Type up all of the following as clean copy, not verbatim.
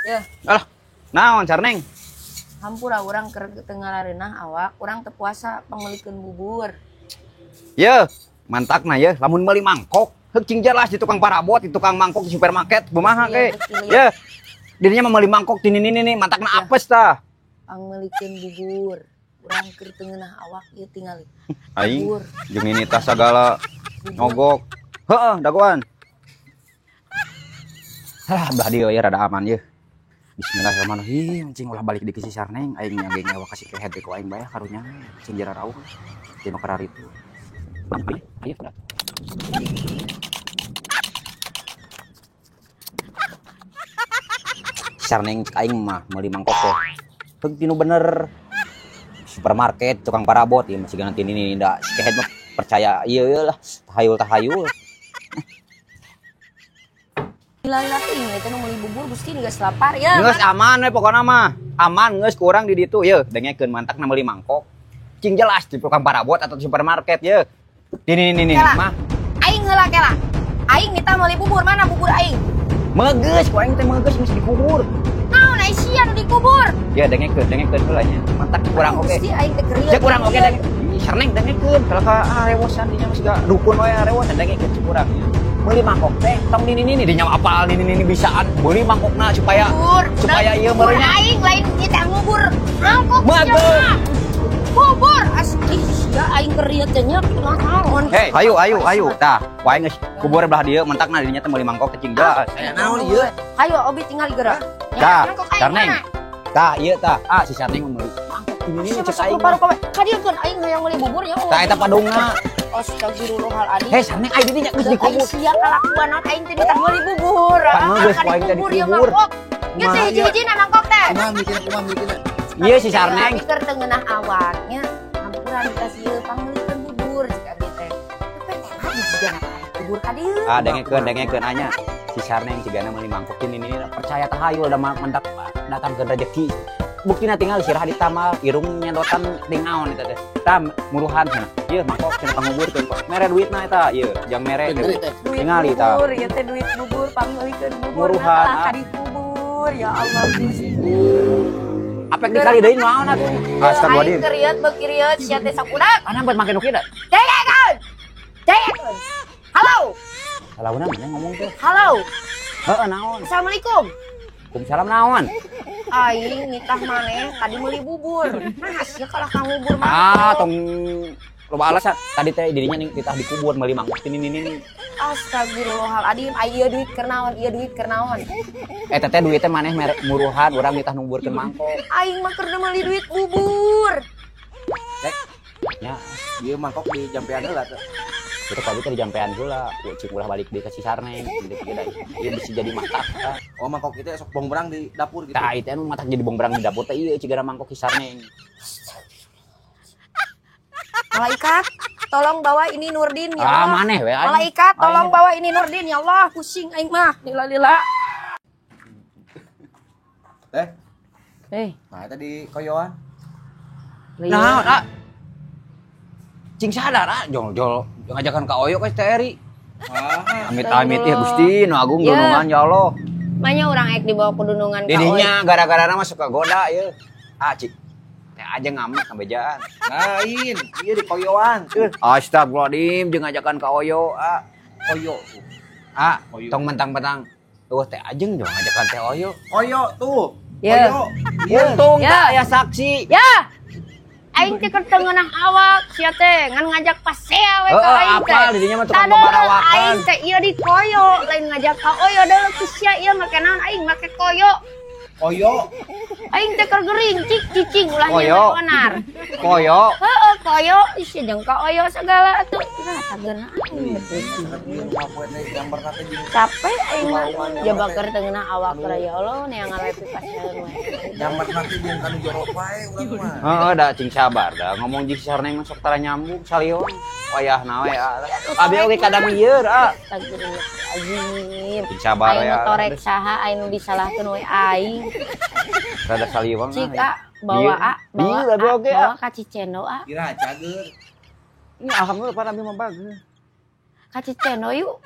Ya. Alah, naon Sarneng? Hampura urang keur teu ngarareunah awak, urang teu puasa pangmeulikeun bubur. Ye, mantakna ye, lamun meuli mangkok, heuk cing jelas di tukang parabot, di tukang mangkok di supermarket, kumaha ke? Ye. Dirinya mah meuli mangkok ti nini nini, mantakna apes tah. Pangmeulikeun bubur. Urang keur teu ngeunah awak ieu tingali. Aing jeung ini tas sagala nyogok. Heeh, dagoan. Halah, belah dieu ya rada aman ye. Bismillahirrahmanirrahim, cing ulah balik di si Sarneng, aing nya ge nyawa kasih kehed ku aing bae karunya, cing jara rauh. Tinu kararitu. Sarneng cek aing mah meuli mangkok teh. Heug tinu bener. Supermarket, tukang parabot ieu masih ganti ini da si kehed mah percaya ieu lah, tahayul tahayul. Lila teuing eta nu meuli bubur Gusti geus lapar ya. Geus aman we pokona mah. Aman geus ku urang di ditu ye, dengekeun mantakna meuli mangkok. Cing jelas di tukang parabot atau di supermarket ye. Ini ini mah. Aing heula kela. Aing minta meuli bubur, mana bubur aing? Megeus ku aing teh megeus geus dikubur. Naon ai sia nu dikubur? Ya dengekeun, dengekeun heula nya. Mantak kurang oge. Gusti aing teh krieu. Cek urang oge denge. Sarneng dengekeun kalau ka rewosan dinya geus dukun we rewosan dengekeun cek urang. Meuli mangkok teh tong nini nini dinya apal nini nini bisaan meuli mangkokna supaya bubur, supaya ieu meureunnya aing lain kita ngubur mangkok sia bubur asli sia aing keur teh nya naon. Hei, ayo ayo ayo tah wae geus kubur belah dieu mentakna dinya teh meuli mangkok teh cing jelas. Aya naon ieu? Ayo obi tinggal geura. Tah, Sarneng. Tah ieu tah. Ah si Sarneng meuli mangkok nini nini cek aing. Kadieukeun aing hayang meuli bubur ya. Tah eta padungna. Astagfirullahaladzim. Hei, Sarneng aing dinya geus dikubur. Sia kalakuan naon aing teh ditah meuli bubur. Geus ku aing teh dikubur. Geus teh hiji-hijina mangkok teh. Kumaha mikirna, kumaha mikirna. Ieu si Sarneng keur teu ngeunah awaknya. Hampura dikasih ieu pangmeulikeun bubur cik abi teh. Teh teh jigana kubur ka dieu. Ah dengekeun dengekeun anya. Si Sarneng cigana meuli mangkok ini ini percaya tahayul da mendak datangkeun rezeki. Buktina tinggal sirah ditamal, irung nyedotan tingaon eta teh. Tah muruhan cenah. Ieu mangkok cenah panguburkeun kok. Mere duitna eta ieu, jang mere. Tingali tah. Bubur ieu teh duit bubur pangmeulikeun bubur. Muruhan ka dikubur ya Allah Gusti. Apek dikali deui naon atuh? Astagfirullahaladzim. Aing keriet beuki rieut sia teh sakudak. Ana buat make nu kieu da. Dengekeun. Dengekeun. Halo. Halo mana ngomong teh? Halo. Heeh naon? Assalamualaikum. Waalaikumsalam naon? Aing nitah maneh tadi meuli bubur. Nah, sia kalah ka ngubur mah. Ah, tong loba alasan. Tadi teh dirinya nih nitah dikubur meuli mangkok ini ini ini. Astagfirullahaladzim, ai ieu duit keur naon? Ieu duit keur naon? Eta teh duitnya maneh muruhan urang nitah nguburkeun mangkok. Aing mah keur meuli duit bubur. Cek. Ya, ieu mangkok di jampean heula teh. Itu kalau itu di jampean heula, cik ulah balik deui ka si Sarneng, gede gede. Ieu bisa jadi matak. Oh, mangkok itu sok bongbrang di dapur gitu. Tah, itu anu matak jadi bongbrang di dapur teh ieu cigana mangkok si Sarneng. Malaikat, tolong bawa ini Nurdin ya Allah. Ah, maneh we. Malaikat, tolong bawa ini Nurdin ya Allah, pusing aing mah, lila-lila. Teh. Eh, nah eta di koyoan. Nah, ah. Cing sadar ah, jol-jol ngajakan ka Oyo ka Teh Eri. Amit-amit ya Gusti, nu agung dunungan ya Allah. Manya urang ek dibawa ke dunungan ka Oyo. Didinya gara-gara mah suka goda ye. Ah, cik. Teh aja ngamek kabejaan. Lain, ieu di koyoan. Astagfirullahaladzim jeung ngajakan ka Oyo, ah. Koyo tuh. Ah, tong mentang-mentang. Tuh teh ajeng jeung ngajakan Teh Oyo. Koyo tuh. Koyo. Untung teh aya saksi. Ya. Aing teh keur teu ngeunah awak sia teh ngan ngajak pasea we ka aing teh. Apal didinya mah tukang babarawakan. Aing teh ieu di koyo lain ngajak ka Oyo deuleu ku sia ieu make naon aing make koyo. Koyo. Aing teh keur gering cik cicing ulah nyeun onar. Koyo. Heeh koyo isi jeung ka Oyo segala atuh. Nah tageuna aing. Capek aing mah jaba keur teu ngeunah awak keur ya Allah neangan we pipaseun we. Nyamper nanti jeung kanu jorok wae urang mah. Heeh da cing sabar da ngomong jeung si Sarneng mah sok tara nyambung salion. Wayahna we ah. Abi oge kadang ieu ah. Astagfirullahalazim. Cing sabar aing ya. nu torek saha aing nu disalahkeun we aing. Rada saliwang. Cik ah bawa ah bawa bawa ka Cicendo ah. Kira cager. Ini alhamdulillah para abi mah bagus. Ka Cicendo yuk.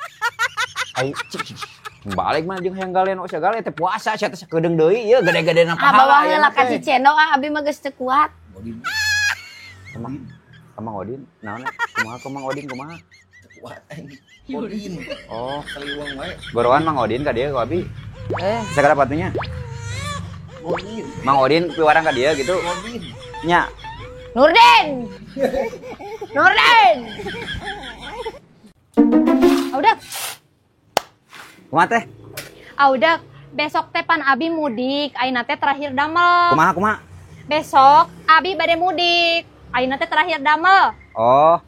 Ayo cik. Balik mah jeung hayang galen osya gale teh puasa sia teh sakedeung deui ieu gede-gedena pahala. Ah bawa heula ka Cicendo ah abi mah geus teu kuat. Odin. Mang Odin, naon? Kumaha ku Mang Odin kumaha? Teu kuat aing. Odin. Oh, saliwang wae. Goroan Mang Odin ka dieu ku abi. Sagala patunya. Odin. Mang Odin piwarang ka dieu gitu. Odin. Nya. Nurdin. Nurdin. Udah. Kumaha teh? Udah, besok teh pan abi mudik, ayeuna teh terakhir damel. Kumaha kumaha? Besok abi bade mudik, ayeuna teh terakhir damel. Oh.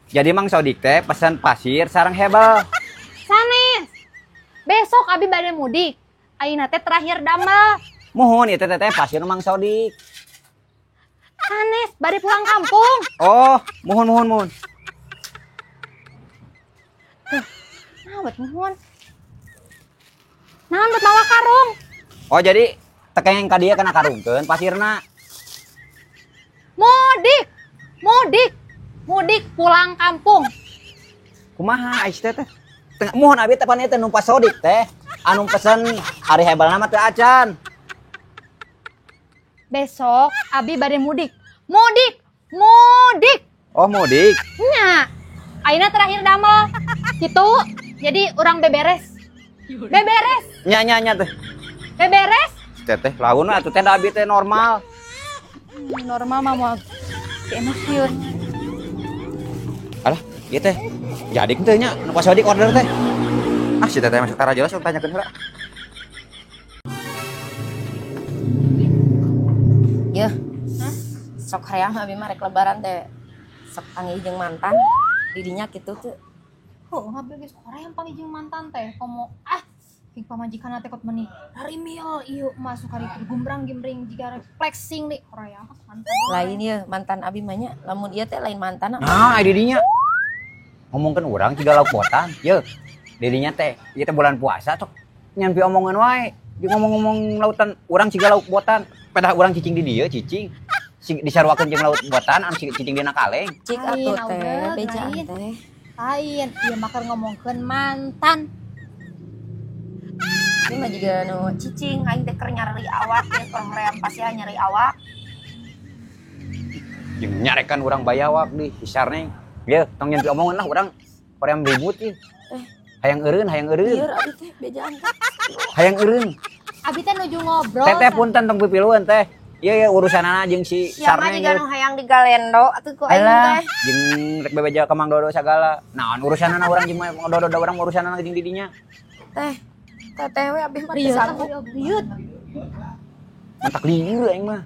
Jadi Mang Sodik teh pesan pasir sareng hebel. Sanes. Besok abi bade mudik, ayeuna teh terakhir damel. Muhun ieu teh teh pasir Mang Sodik. Sanes, bade pulang kampung. Oh, muhun muhun muhun. Nah, buat muhun. Naon buat mawa karung. Oh, jadi tekeng ka dieu kana karungkeun pasirna. Mudik. Mudik. Mudik pulang kampung. Kumaha ais teh teh? Muhun abi teh pan ieu teh numpas Sodik teh. Anu pesen ari hebelna mah teu acan. Besok abi bade mudik. Mudik. Mudik. Oh, mudik. Nya. Ayeuna terakhir damel. Gitu. Jadi urang beberes. Beberes. Nya nya nya teh. Beberes. Teteh laun atuh teh da abi teh normal. Normal mah moal emosiun. Alah, ieu teh. Jadi teh nya nu pas Sodik order teh. Ah si teteh masuk tara jelas tanyakeun heula. Yeuh. Sok hayang abi mah rek lebaran teh. Sok panggih jeung mantan. Didinya kitu teu. Heuh, abi geus hoream panggih jeung mantan teh. Komo ah jeung pamajikanna teh kot meuni rarimil ieu masuk hari gumbrang gimring jiga flexing nih hoream mantan. Lain ieu mantan abi mah nya, lamun ieu teh lain mantan. Nah, ai didinya ngomongkeun urang jiga lauk botan. Yeuh, didinya teh ieu teh bulan puasa sok nyampi omongan wae. Jeung ngomong-ngomong lautan urang jiga lauk botan. Pedah urang cicing di dieu cicing. Disaruakeun jeung laut botan anu cicing dina kaleng. Cik atuh teh bejaan teh. Lain, ieu mah keur ngomongkeun mantan. Ini mah juga nu cicing aing teh keur nyari awak teh keur hoream pasihan nyari awak. Jeung nyarekan urang bayawak di hisarne. Yeuh, tong nyen omongan lah urang hoream ribut ieu. Hayang eureun, hayang eureun. Lieur abi teh bejaan teh. Hayang eureun. Abi teh nuju ngobrol. Teteh punten tong pipilueun teh. Ieu ya urusanana jeung si Sarne. Siapa juga nu hayang digalendo atuh ku aing teh. Jeung rek bebeja ka Mang Dodo sagala. Naon urusanana urang jeung Mang Dodo da urang urusanana jeung di dinya. Teh, teteh we abi mah teu sanggup. Lieur. Mantak lieur aing mah.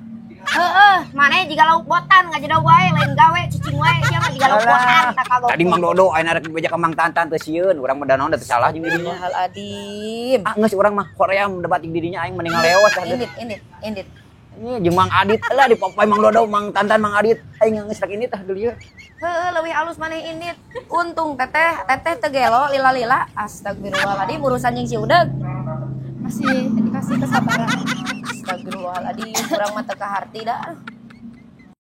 Heeh, maneh jiga lauk botan ngajeda wae lain gawe cicing wae sia mah jiga lauk botan tak kagok. Tadi Mang Dodo ayeuna rek bebeja ka Mang Tantan teu sieun, urang mah da naon da teu salah jeung di dinya. Hal adim. Ah geus urang mah hoream debat jeung di dinya aing mending ngaleos. Indit, indit, indit. Ini jeung Mang Adit lah dipopoy Mang Dodo, Mang Tantan, Mang Adit. Aing geus rek indit tah deui. Heeh, leuwih alus maneh indit. Untung teteh, teteh teu gelo lila-lila. Astagfirullahaladzim urusan jeung si Udeg. Masih dikasih kesabaran. Astagfirullahaladzim, kurang mah teu kaharti da.